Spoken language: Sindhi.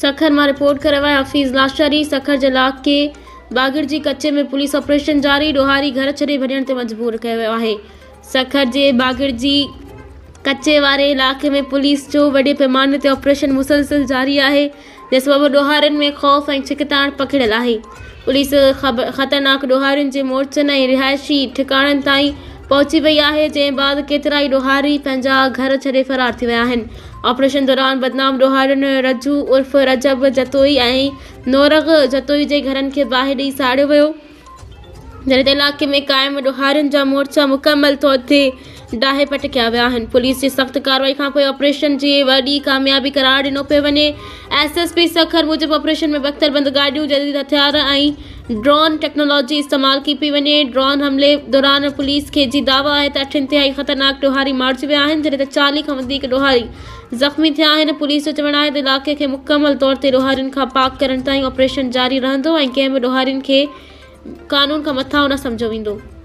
سکر مان رپورٽ ڪري رهيو آهي حفيظ لاشاري، سکر جي علائقي باگڙجي ڪچي ۾ پوليس آپريشن جاري، ڏوهاري گهر ڇڏي ڀڄڻ تي مجبور ڪيو ويو آهي. سکر جي باگڙجي ڪچي واري علائقي ۾ پوليس جو وڏي پيماني تي آپريشن مسلسل جاري آهي، جنهن سبب ڏوهارين ۾ خوف ۽ ڇڪتاڻ پکڙيل آهي. پوليس خطرناڪ ڏوهارين جي مورچن ۽ رهائشي ٺڪاڻن تائين پهچي وئي آهي، جنهن بعد ڪيترائي ڏوهاري پنهنجا گهر ڇڏي فرار ٿي ويا آهن. آپريشن دوران بدنام ڏوهارين رجو عرف رجب جتوئي ۽ نورغ جتوئي جي گهرن کي باهه ڏئي ساڙيو ويو. جڏهن ته علائقي ۾ قائم ڏوهارين جا مورچا مڪمل طور تي ڊاهي پٽ ڪيا ويا آهن. پوليس جي سخت ڪارروائي کانپوء آپريشن جي وڏي ڪاميابي قرار ڏنو پيو وڃي. ايس ايس پي سکر موجب آپريشن ۾ بختر بند گاڏيون، جديد هٿيار ۽ ڊرون ٽيڪنالاجي استعمال ڪئي پئي وڃي. ڊرون حملي دوران پوليس کي جي دعويٰ آهي ته اٺ انتهائي خطرناڪ ڏوهاري مارجي ويا آهن جڏهن ته 40 کان وڌيڪ ڏوهاري زخمي ٿيا آهن. پوليس جو چوڻ آهي ته علائقي کي مڪمل طور تي ڏوهارين کان پاڪ ڪرڻ تائين آپريشن جاري رهندو ۽ ڪنهن به ڏوهارين کي قانون کان مٿانهون نه سمجهيو ويندو.